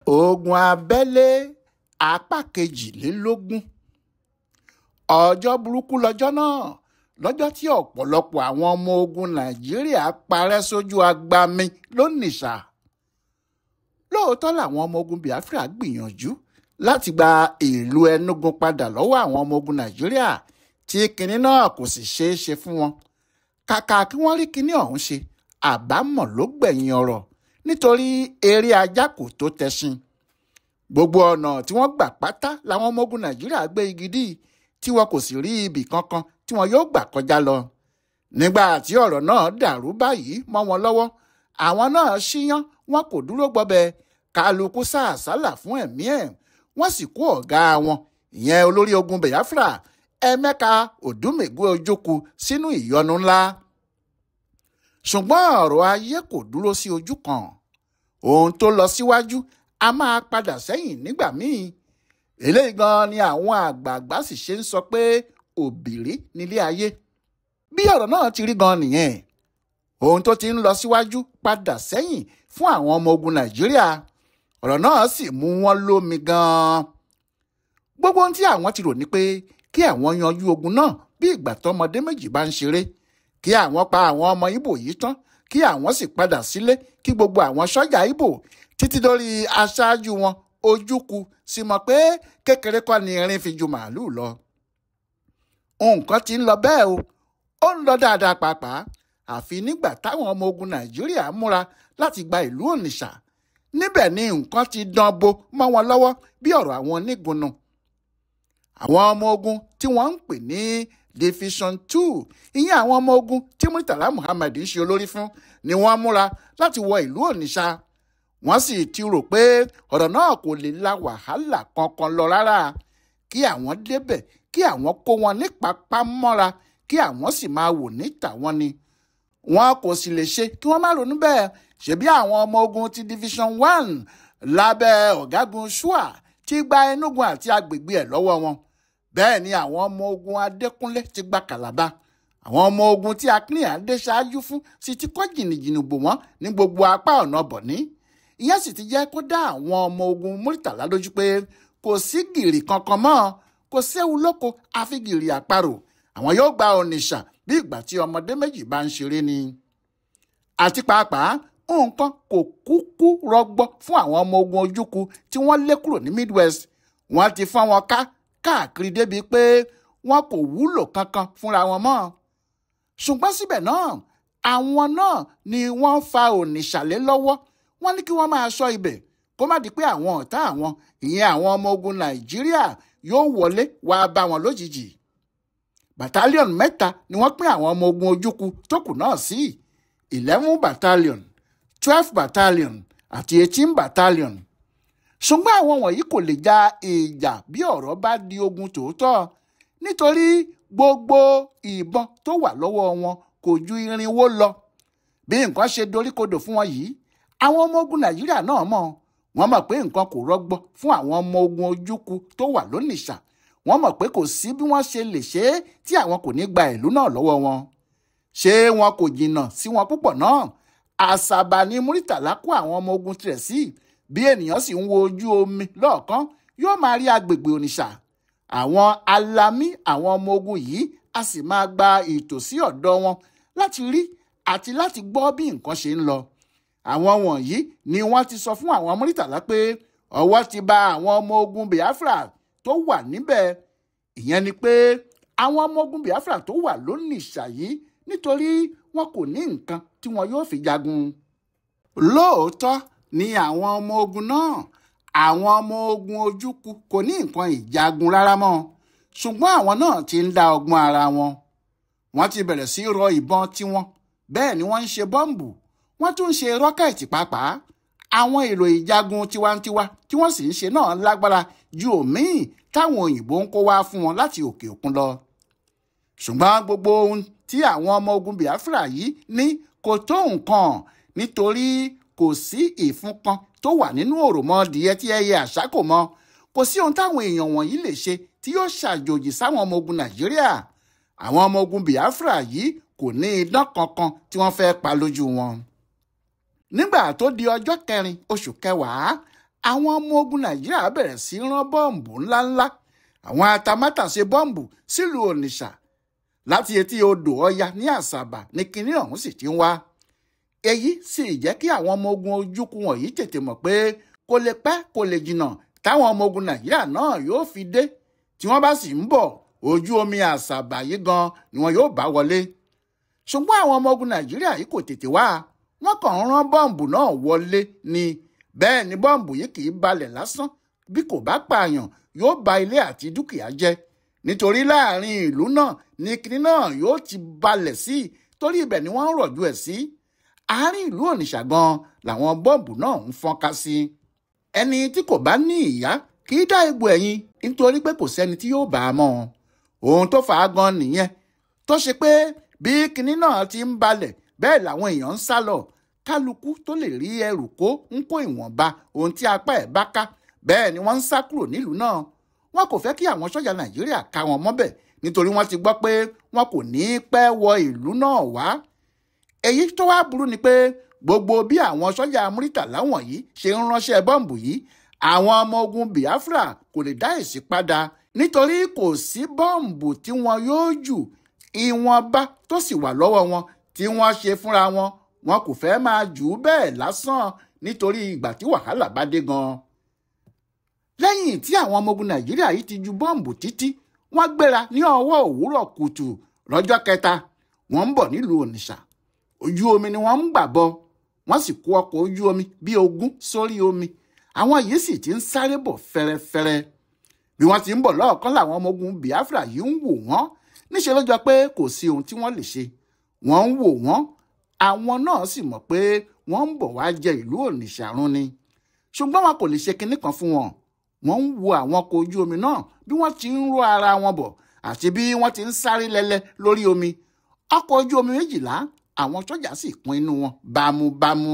Ogun abẹ́lé apá kejìlélógún. Ọjọ́ burúkú lọ́jọ́ náà, lọ́jọ́ tí ọ̀pọ̀lọpọ̀ àwọn ọmọ ogun Nàìjíríà parẹ́ sójú agbami lónìṣà. Lóòótọ́ làwọn ọmọ ogun Biafra gbìyànjú láti gba ìlú Enugu padà lọ́wọ́ àwọn ọmọ ogun Nàìjíríà tí kinní náà kò sì ṣeé ṣe fún wọn. Kàkà kí wọ́n rí kinní ọ̀hún ṣe, àbámọ̀ ló gbẹ̀yìn ọ̀rọ̀ nítorí eré ajá kò tó tẹṣin. Gbogbo ọ̀nà tí wọ́n gbà pátá làwọn ọmọ ogun Nàìjíríà gbé igi dí tí wọn kò sì rí ibì kankan tí wọn yóò gbà kọjá lọ. Nígbà tí ọ̀rọ̀ náà dàrú báyìí mọ́ wọn lọ́wọ́, àwọn náà ṣíyán, wọn kò dúró gbọbẹ̀, kálukú sàásálà fún ẹ̀mí ẹ̀, wọ́n sì kó ọ̀gá wọn, ìyẹn olórí ogun Biafra, Emeka Odumegwu Ojukwu, sínú ìyọnu ńlá. Ṣùgbọ́n ọ̀rọ̀ ayé kò dúró sí ojú kan. Ohun tó lọ síwájú a máa padà sẹ́yìn nígbà míì. Eléyìí gan ni àwọn àgbààgbà sì ṣe ń sọ pé òbìrí nílé ayé. Bí ọ̀rọ̀ náà ti rí gan nìyẹn. Ohun tó ti ń lọ síwájú padà sẹ́yìn fún àwọn ọmọ ogun Nàìjíríà. Ọ̀rọ̀ náà sì mú wọn lómi gan. Gbogbo ohun tí àwọn ti rò ní pé kí àwọn yanjú ogun náà bí ìgbà tọmọdé méjì bá ń ṣeré, kí àwọn pa àwọn ọmọ Ìgbò yìí tán, kí àwọn sì padà sílé, kí gbogbo àwọn sọ́jà Ìgbò títí dórí aṣáájú wọn Ojukwu sì mọ̀ pé kékeré kọ́ ni irin fi ju màálùú lọ. Nǹkan ti ń lọ bẹ́ẹ̀ o, ó ń lọ dáadáa pàápàá, àfi nígbà táwọn ọmọ ogun Nàìjíríà múra láti gba ìlú Onitsha. Níbẹ̀ ni nǹkan ti dán bo mọ́ wọn lọ́wọ́ bí ọ̀rọ̀ àwọn onígunnu. Àwọn ọmọ ogun tí wọ́n ń pè ní Division 2, ìyẹn àwọn ọmọ ogun tí Murtala Muhammed ń ṣe olórí fún, ni wọ́n múra láti wọ ìlú Onitsha. Wọ́n sì ti rò pé ọ̀rọ̀ náà kò lè la wàhálà kankan lọ rárá, kí àwọn débẹ̀, kí àwọn kó wọn nípapá mọ́ra, kí àwọn sì máa wò ní tàwọn ni. Wọn kò sì lè ṣe kí wọ́n má ronú bẹ́ẹ̀, ṣebí àwọn ọmọ ogun ti Division 1 lábẹ́ ọ̀gágun Shua ti gba Enugu àti agbègbè ẹ̀ lọ́wọ́ wọn. Bẹ́ẹ̀ ni àwọn ọmọ ogun Adékúnlé ti gba Kàlàbà. Àwọn ọmọ ogun tí Akínríàdé ṣáájú fún sì ti kọ́ jìnnìjìnnì bò wọ́n ní gbogbo apá ọ̀nà Bọ̀ní. Ìyẹn sì ti jẹ́ kó dá àwọn ọmọ ogun Murtala lójú pé kò sí gìrì kankan mọ́, kò séwu lóko àfi gìrì àparò. Àwọn yóò gba Onitsha bí ìgbà tí ọmọdé méjì bá ń ṣeré ni. Àti pàápàá nǹkan kò kúkú rọgbọ fún àwọn ọmọ ogun Ojukwu tí wọ́n lé kúrò ní Midwest. Wọ́n ti fọ́n wọn ká káàkiri débi pé wọn kò wúlò kankan fúnra wọn mọ́. Ṣùgbọ́n síbẹ̀ náà, àwọn náà ni wọ́n fa Onitsha lé lọ́wọ́. Wọ́n ní kí wọ́n máa ṣọ́ ibẹ̀ kó má di pé àwọn ọ̀tá àwọn, ìyẹn àwọn ọmọ ogun Nàìjíríà, yóò wọlé wá bá wọn lójijì. Battalion 3 ni wọ́n pín àwọn ọmọ ogun Ojukwu tó kù náà sí: 11 battalion, 12 battalion àti 18 battalion. Ṣùgbọ́n àwọn wọ̀nyí kò lè ja ìjà bí ọ̀rọ̀ bá di ogun tòótọ́, nítorí gbogbo ìbọn tó wà lọ́wọ́ wọn kò ju 400 lọ. Bí nǹkan ṣe doríkodò fún wọn yìí, àwọn ọmọ ogun Nàìjíríà náà mọ̀. Wọ́n mọ̀ pé nǹkan kò rọgbọ fún àwọn ọmọ ogun Ojukwu tó wà lónìṣà. Wọ́n mọ̀ pé kò sí bí wọ́n ṣe lè ṣe é tí àwọn kò ní gba ìlú náà lọ́wọ́ wọn. Ṣé wọn kò jìnnà sí wọn púpọ̀ náà? Àṣàbà ni Murtala kó àwọn ọmọ ogun tirẹ̀ sí. Bí ènìyàn sì ń wo ojú omi lọ́ọ̀kan, yóò máa rí agbègbè Onitsha. Àwọn alamí àwọn ọmọ ogun yìí a sì máa gba ìtòsí ọ̀dọ̀ wọn láti rí àti láti gbọ́ bí nǹkan ṣe ń lọ. Àwọn wọ̀nyí ni wọ́n ti sọ fún àwọn Murtala pé ọwọ́ ti ba àwọn ọmọ ogun Biafra tó wà níbẹ̀. Ìyẹn ni pé àwọn ọmọ ogun Biafra tó wà lónìṣà yìí, nítorí wọn kò ní nǹkan tí wọn yóò fi jagun. Lóòótọ́ ni àwọn ọmọ ogun náà, àwọn ọmọ ogun Ojukwu kò ní nǹkan ìjagun rárá mọ́, ṣùgbọ́n àwọn náà ti ń dá ọgbọ́n ara wọn. Wọ́n ti bẹ̀rẹ̀ sí rọ ìbọn tiwọn, bẹ́ẹ̀ ni wọ́n ń ṣe bọ́ǹbù, wọ́n tún ń ṣe rọ́kẹ̀tì pàápàá. Àwọn èlò ìjagun tiwantiwa tí wọ́n sì ń ṣe náà lágbára ju òmíì táwọn òyìnbó ń kó wá fún wọn láti òkè òkun lọ. Ṣùgbọ́n gbogbo ohun tí àwọn ọmọ ogun Biafra yìí ní kò tó nǹkan, nítorí kò sí ìfun kan tó wà nínú òròmọdìyẹ tí ẹyẹ àṣá kò mọ. Kò sí ohun táwọn èèyàn wọ̀nyí lè ṣe tí yóò ṣàjòjì sáwọn ọmọ ogun Nàìjíríà. Àwọn ọmọ ogun Biafra yìí kò ní idán kankan tí wọ́n fẹ́ pa lójú wọn. Nígbà tó di ọjọ́ kẹrin oṣù kẹwàá, Àwọn ọmọ ogun Nàìjíríà bẹ̀rẹ̀ sí rán bọ́ǹbù ńláńlá, àwọn atamátàṣe bọ́ǹbù sílùú Onitsha. Láti etí odò Ọya ní Àsàbà ní kinní ọ̀hún sì ti ń wá. Èyí sì jẹ́ kí àwọn ọmọ ogun ojúkú wọ̀nyí tètè mọ̀ pé kò lè pẹ́ kò lè jìnnà táwọn ọmọ ogun Nàìjíríà náà yóò fi dé. Tí wọ́n bá sì ń bọ̀, ojú omi Àsàbà yìí gan ni wọn yóò bá wọlé. Ṣùgbọ́n àwọn ọmọ ogun Nàìjíríà yìí kò tètè wá, wọ́n kàn ń rán bọ́ǹbù náà wọlé ni. Bẹ́ẹ̀ ni bọ́ǹbù yìí kì í balẹ̀ lásán, bí kò bá pààyàn yóò ba ilé àti dúkìá jẹ́. Nítorí láàrin ìlú náà ni kinní náà yóò ti balẹ̀ sí, torí ibẹ̀ ni wọ́n ń rọ̀jò ẹ̀ sí. Àárín ìlú Onitsha gan làwọn bọ́ǹbù náà ń fọ́nká sí. Ẹni tí kò bá ní ìyá kì í dá egbò ẹ̀yìn, nítorí pé kò sẹ́ni tí yóò bá a mọ́. Ohun tó fà á gan nìyẹn tó ṣe pé bí kinní náà ti ń balẹ̀ bẹ́ẹ̀ làwọn èèyàn ń sá lọ. Kálukú tó lè rí ẹrù kó ń kó ìwọ̀nba ohun tí apá ẹ̀ bá ká, bẹ́ẹ̀ ni wọ́n ń sá kúrò nílùú náà. Wọn kò fẹ́ kí àwọn sọ́jà Nàìjíríà ká wọn mọ́bẹ̀, nítorí wọ́n ti gbọ́ pé wọn kò ní pẹ́ wọ ìlú náà wá. Èyí tó wá burú ni pé gbogbo bí àwọn sọ́jà Muritàlá wọ̀nyí ṣe ń ránṣẹ́ bọ́ǹbù yìí, àwọn ọmọ ogun Biafra kò lè dá èsì padà, nítorí kò sí bọ́ǹbù tí wọn yóò jù. Ìwọ̀nba tó sì wà lọ́wọ́ wọn tí wọ́n ṣe fúnra wọn, wọn kò fẹ́ máa jù ú bẹ́ẹ̀ lásán, nítorí ìgbà tí wàhálà bá dé gan. Lẹ́yìn tí àwọn ọmọ ogun Nàìjíríà yìí ti ju bọ́ǹbù títí, wọ́n gbéra ní ọwọ́ òwúrọ̀ kùtù lọ́jọ́ kẹta. Wọ́n ń bọ̀ nílùú Onitsha. Ojú omi ni wọ́n ń gbà bọ̀. Wọ́n sì kó ọkọ̀ ojú omi bíi 20 sórí omi. Àwọn yìí sì ti ń sáré bọ̀ fẹ́rẹ́fẹ́rẹ́. Bí wọ́n ti ń bọ̀ lọ́ọ̀kan làwọn ọmọ ogun Biafra yìí ń wò wọ́n. Níṣe ló jọ pé kò sí ohun tí wọ́n lè ṣe. Wọ́n ń wò wọ́n, àwọn náà sì mọ̀ pé wọ́n ń bọ̀ wá jẹ ìlú Onitsha run ni. Ṣùgbọ́n wọn kò lè ṣe kinní kan fún wọn. Wọ́n ń wo àwọn ọkọ̀ ojú omi náà bí wọ́n ti ń ró ara wọn bọ̀ àti bí wọ́n ti ń sáré lẹ́lẹ́ lórí omi. Ọkọ̀ ojú omi 12, àwọn sọ́jà sì kún inú wọn bámúbámú.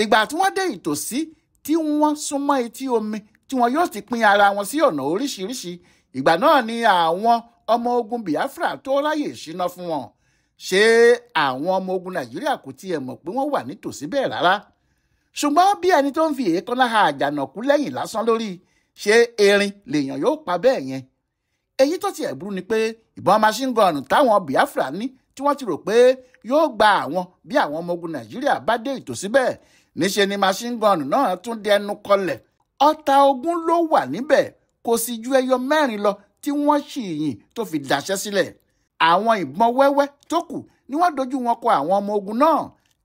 Ìgbà tí wọ́n dé ìtòsí tí wọ́n súnmọ́ etí omi tí wọn yóò ti pín ara wọn sí ọ̀nà oríṣiríṣi, ìgbà náà ni àwọn ọmọ ogun Biafra tó ráyè ṣíná fún wọn. Ṣé àwọn ọmọ ogun Nàìjíríà kò tiẹ̀ mọ̀ pé wọ́n wà nítòsí bẹ́ẹ̀ rárá? Ṣùgbọ́n bí ẹni tó ń fi èékánná ha àjànàkú lẹ́yìn lásán lórí, ṣé erin lèèyàn yóò pa bẹ́ẹ̀ yẹn? Èyí tó tiẹ̀ burú ni pé ìbọn machine gun táwọn Biafra ní tí wọ́n ti rò pé yóò gba àwọn bí àwọn ọmọ ogun Nàìjíríà bá dé ìtòsí bẹ́ẹ̀, níṣe ni machine gun náà tún dẹnu kọlẹ̀. Ọta 20 ló wà níbẹ̀, kò sì ju ẹyọ 4 lọ tí wọ́n sì yìn tó fi daṣẹ́ sílẹ̀. Àwọn ìbọn wẹ́wẹ́ tó kù ni wọ́n dojú wọn kọ àwọn ọmọ ogun náà.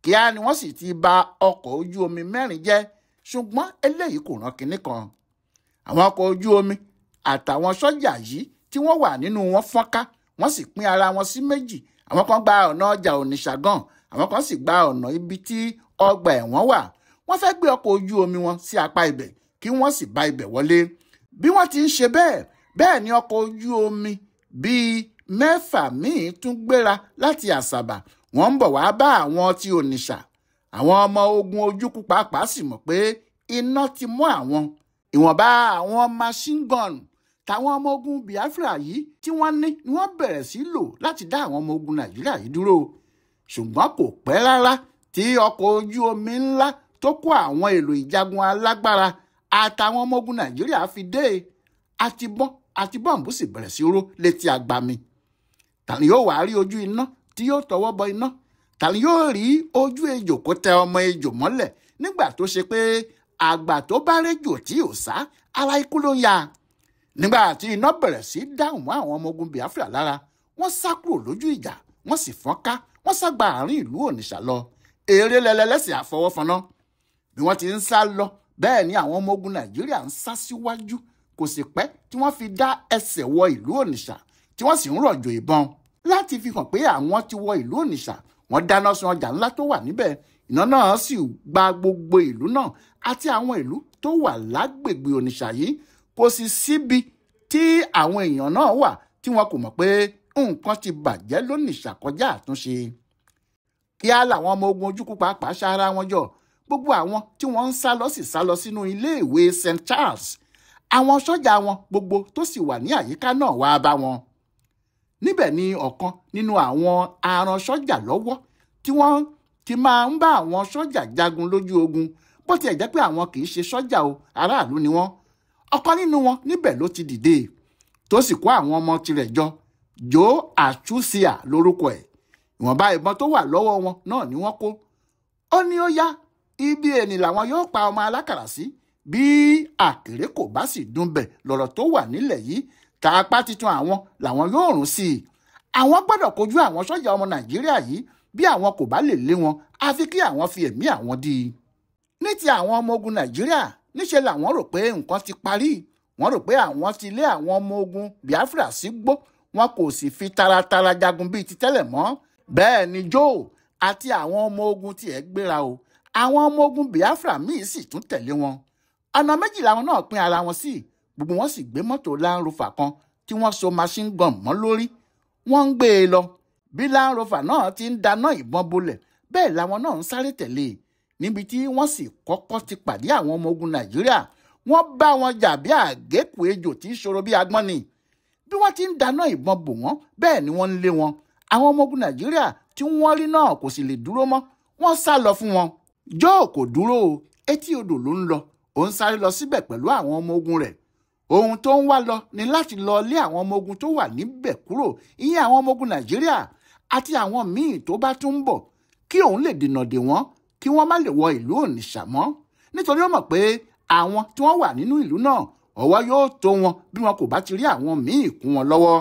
Kíá ni wọ́n sì ti ba ọkọ̀ ojú omi 4 jẹ́, ṣùgbọ́n eléyìí kò rán kinní kan. Àwọn ọkọ̀ ojú omi àtàwọn sọ́jà yìí tí wọ́n wà nínú wọn fọ́nká, wọ́n sì pín ara wọn sí 2. Àwọn kan gba ọ̀nà ọjà Onitsha gan, àwọn kan sì gba ọ̀nà ibi tí ọgbà ẹ̀wọ̀n wà. Wọ́n fẹ́ gbé ọkọ̀ ojú omi wọn sí apá ibẹ̀ kí wọ́n sì bá ibẹ̀ wọlé. Bí wọ́n ti ń ṣe bẹ́ẹ̀, bẹ́ẹ̀ ni ọkọ̀ ojú omi bíi 6 míì tún gbéra láti Àsàbà. Wọ́n ń bọ̀ wá bá àwọn tí Onitsha. Àwọn ọmọ ogun ojúkú pàápàá sì mọ̀ pé iná ti mú àwọn. Ìwọ̀nba àwọn machine gun táwọn ọmọ ogun Biafra yìí tí wọ́n ní ni wọ́n bẹ̀rẹ̀ sí lò láti dá àwọn ọmọ ogun Nàìjíríà yìí dúró. Ṣùgbọ́n kò pẹ́ rárá tí ọkọ̀ ojú omi ńlá tó kó àwọn èlò ìjagun alágbára àtàwọn ọmọ ogun Nàìjíríà fi dé. Àti bọ́ǹbù sì bẹ̀rẹ̀ sí ró létí agbami. Tani yóò wá rí ojú iná tí yóò tọwọ́ bọ iná? Tani yóò rí ojú ejò kó tẹ ọmọ ejò mọ́lẹ̀ nígbà tó ṣe pé àgbà tó bá réjò tí ò sá, ara ikú ló ń ya? Nígbà tí iná bẹ̀rẹ̀ sí dáhùn mọ́ àwọn ọmọ ogun Biafra lára, wọ́n sá kúrò lójú ìjà, wọ́n sì fọ́nká, wọ́n sá gba àárín ìlú Onitsha lọ. Eré lẹ́lẹ́lẹ́sẹ̀ àfọwọ́fọná. Bí wọ́n ti ń sá lọ, bẹ́ẹ̀ ni àwọn ọmọ ogun Nàìjíríà ń sá síwájú. Kò sì pẹ́ tí wọ́n fi dá ẹsẹ̀ wọ ìlú Onitsha, tí wọ́n sì ń rọ̀jò ìbọn láti fi hàn pé àwọn ti wọ ìlú Onitsha. Wọ́n dáná sun ọjà ńlá tó wà níbẹ̀. Iná náà sì gba gbogbo ìlú náà àti àwọn ìlú tó wà lágbègbè Onitsha yìí. Kò sì síbi tí àwọn èèyàn náà wà tí wọn kò mọ̀ pé nǹkan ti bàjẹ́ l'Onitsha kọjá àtúnṣe. Kíá làwọn ọmọ ogun ojúkú pàápàá ṣa ara wọn jọ. Gbogbo àwọn tí wọ́n ń sá lọ sì sá lọ sínú iléèwé St. Charles. Àwọn sọ́jà wọn gbogbo tó sì wà ní àyíká náà wá bá wọn. Níbẹ̀ ni ọ̀kan nínú àwọn aran sọ́jà lọ́wọ́ tí wọ́n ti máa ń bá àwọn sọ́jà jagun lójú ogun. Bó tiẹ̀ jẹ́ pé àwọn kì í ṣe sọ́jà o, aráàlú ni wọ́n. Ọ̀kan nínú wọn níbẹ̀ ló ti dìde tó sì kó àwọn ọmọ tirẹ̀ jọ. Joe Achusia lórúkọ ẹ̀. Ìwọ̀nba ìbọn tó wà lọ́wọ́ wọn náà ni wọ́n kó. Ó ní ó yá, ibi ẹni làwọn yóò pa ọmọ alákàrà sí. Bí àkèré kò bá sì dúnbẹ̀ lọ̀rọ̀ tó wà nílẹ̀ yìí, tàpá titun àwọn làwọn yóò rún sí i. Àwọn gbọ́dọ̀ kojú àwọn sọ́jà ọmọ Nàìjíríà yìí. Bí àwọn kò bá lè lé wọn, àfi kí àwọn fi ẹ̀mí àwọn dí i. Ní ti àwọn ọmọ ogun Nàìjíríà, níṣe làwọn rò pé nǹkan ti parí. Wọ́n rò pé àwọn ti lé àwọn ọmọ ogun Biafra sígbó, wọn kò sì fi taratara jagun bíi ti tẹ́lẹ̀ mọ́. Bẹ́ẹ̀ ni Joe àti àwọn ọmọ ogun tiẹ̀ gbéra o. Àwọn ọmọ ogun Biafra míì sì tún tẹ̀lé wọn. Ọ̀nà méjì làwọn náà pín ara wọn sí. Gbogbo wọn sì gbé mọ́tò Land Rover kan tí wọ́n so machine gun mọ́ lórí. Wọ́n ń gbé e lọ. Bí Land Rover náà ti ń dáná ìbọn bolẹ̀, bẹ́ẹ̀ làwọn náà ń sáré tẹ̀lé e. Níbi tí wọ́n sì kọ́kọ́ ti pàdé àwọn ọmọ ogun Nàìjíríà, wọ́n bá wọn jà bí àgékù ejò tí ń ṣòro bí agbọ́n ni. Bí wọ́n ti ń dáná ìbọn bò wọ́n, bẹ́ẹ̀ ni wọ́n ń lé wọn. Àwọn ọmọ ogun Nàìjíríà tí wọ́n rí náà kò sì lè dúró mọ́, wọ́n sá lọ fún wọn. Joe kò dúró o, etí odò ló ń lọ. Ó ń sáré lọ síbẹ̀ pẹ̀lú àwọn ọmọ ogun rẹ̀. Ohun tó ń wá lọ ni láti lọ lé àwọn ọmọ ogun tó wà níbẹ̀ kúrò, ìyẹn àwọn ọmọ ogun Nàìjíríà àti àwọn míì tó bá tún ń bọ̀, kí òun lè dènà dè wọ́n, kí wọ́n má lè wọ ìlú Onitsha mọ́. Nítorí ó mọ̀ pé àwọn tí wọ́n wà nínú ìlú náà, ọwọ́ yóò tó wọn bí wọn kò bá ti rí àwọn míì kún wọn lọ́wọ́.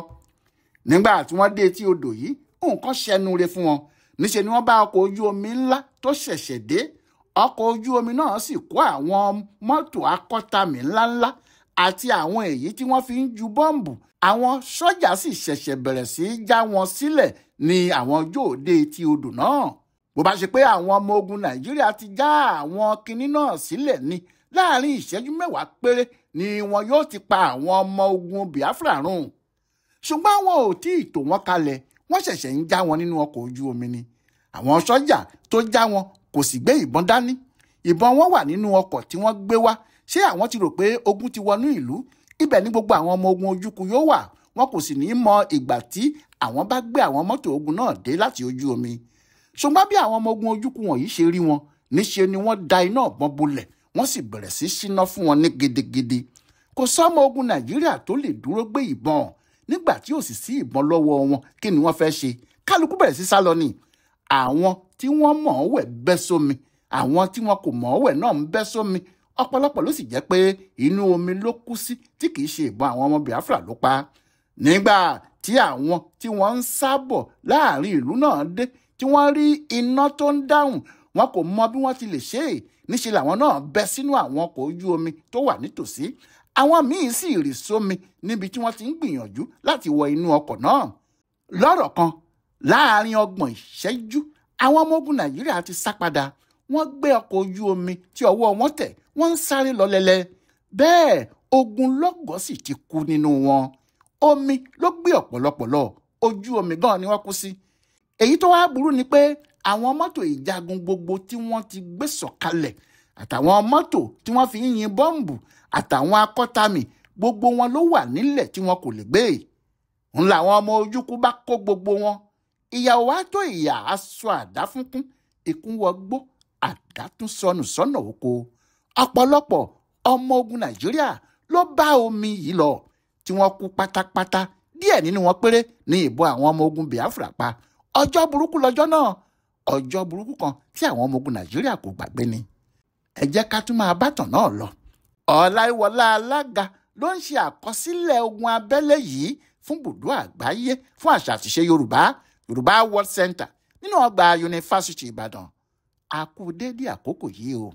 Nígbà tí wọ́n dé etí odò yìí, nǹkan ṣẹnu re fún wọn. Níṣe ni wọ́n bá ọkọ̀ ojú omi ńlá tó ṣẹ̀ṣẹ̀ dé. Ọkọ̀ ojú omi náà sì kó àwọn mọ́tò akọ́tàmì ńláńlá àti àwọn èyí tí wọ́n fi ń ju bọ́ǹbù. Àwọn sọ́jà sì ṣẹ̀ṣẹ̀ bẹ̀rẹ̀ sí í já wọn sílẹ̀ ní àwọn yóò dé etí odò náà. Bó bá ṣe pé àwọn ọmọ ogun Nàìjíríà ti já àwọn kinní náà sílẹ̀ ni, láàrin ìṣẹ́jú 10 péré ni wọn yóò ti pa àwọn ọmọ ogun Biafra run. Ṣùgbọ́n wọn ò tí ì tò wọ́n kalẹ̀, wọ́n ṣẹ̀ṣẹ̀ ń já wọn nínú ọkọ̀ ojú omi ni. Àwọn sọ́jà tó já wọn kò sì gbé ìbọn dání. Ìbọn wọn wà nínú ọkọ̀ tí wọ́n gbé wá. Ṣé àwọn ti rò pé ogun ti wọnú ìlú? Ibẹ̀ ni gbogbo àwọn ọmọ ogun ojúkú yóò wà. Wọn kò sì ní mọ ìgbà tí àwọn bá gbé àwọn mọ́tò ogun náà dé láti ojú omi. Ṣùgbọ́n bí àwọn ọmọ ogun ojúkú wọ̀nyí ṣe rí wọn, níṣe ni wọ́n da iná ọ̀bọ̀n bolẹ̀, wọ́n sì bẹ̀rẹ̀ sí ṣíná fún wọn ní gidigidi. Kò sọ́mọ ogun Nàìjíríà tó lè dúró gbé ìbọn. Nígbà tí ò sì sí ìbọn lọ́wọ́ wọn, kí ni wọ́n fẹ́ ṣe? Kálukú bẹ̀rẹ̀ sí sá lọ ni. Àwọn tí wọ́n mọ̀ ọ́ wẹ̀ bẹ́ sómi, àwọn tí wọn kò mọ̀ ọ́ wẹ̀ náà ń bẹ́ sómi. Ọ̀pọ̀lọpọ̀ ló sì jẹ́ pé inú omi ló kú sí tí kì í ṣe ìbọn àwọn ọmọ Biafra ló pa. Nígbà tí àwọn tí wọ́n ń sábọ̀ láàrin ìlú náà dé, tí wọ́n rí iná tó ń dáhùn, wọn kò mọ bí wọ́n ti lè ṣe é. Níṣe làwọn náà bẹ́ sínú àwọn ọkọ̀ ojú omi tó wà nítòsí. Àwọn míì sì rì sómi níbi tí wọ́n ti ń gbìyànjú láti wọ inú ọkọ̀ náà. Lọ́rọ̀ kan, láàrin 30 ìṣẹ́jú, àwọn ọmọ ogun Nàìjíríà ti sá padà. Wọ́n gbé ọkọ̀ ojú omi tí ọwọ́ wọn tẹ̀, wọ́n ń sáré lọ lẹ́lẹ́. Bẹ́ẹ̀ ogunlọ́gọ̀ sì ti kú nínú wọn. Omi ló gbé ọ̀pọ̀lọpọ̀ lọ, ojú omi gan ni wọ́n kú sí. Èyí tó wá burú ni pé àwọn mọ́tò ìjagun gbogbo tí wọ́n ti gbé sọ̀kalẹ̀, àtàwọn mọ́tò tí wọ́n fi ń yin bọ́ǹbù, àtàwọn akọ́tàmì, gbogbo wọn ló wà nílẹ̀ tí wọn kò lè gbé. Ń làwọn ọmọ ojúkú bá kó gbogbo wọn. Ìyàwó wa tó ìyà aṣọ àdá fúnkún, ikún wọgbó, àdá tún sọnù sọ́nà oko. Ọ̀pọ̀lọpọ̀ ọmọ ogun Nàìjíríà ló bá omi yìí lọ, tí wọ́n kú pátápátá. Díẹ̀ nínú wọn péré ní ìbọn àwọn ọmọ ogun Biafra pa. Ọjọ́ burúkú lọ́jọ́ náà, ọjọ́ burúkú kan tí àwọn ọmọ ogun Nàìjíríà kò gbàgbé ni. Ẹ jẹ́ ká tún máa bátàn náà lọ. Ọláìwọlá Alága ló ń ṣe àkọsílẹ̀ ogun abẹ́lé yìí fún bùdó àgbáyé fún àṣà àtìṣe Yorùbá, Yorùbá World Center nínú ọgbà Yunifásítì Ìbàdàn. A kú déédéé àkókò yìí o.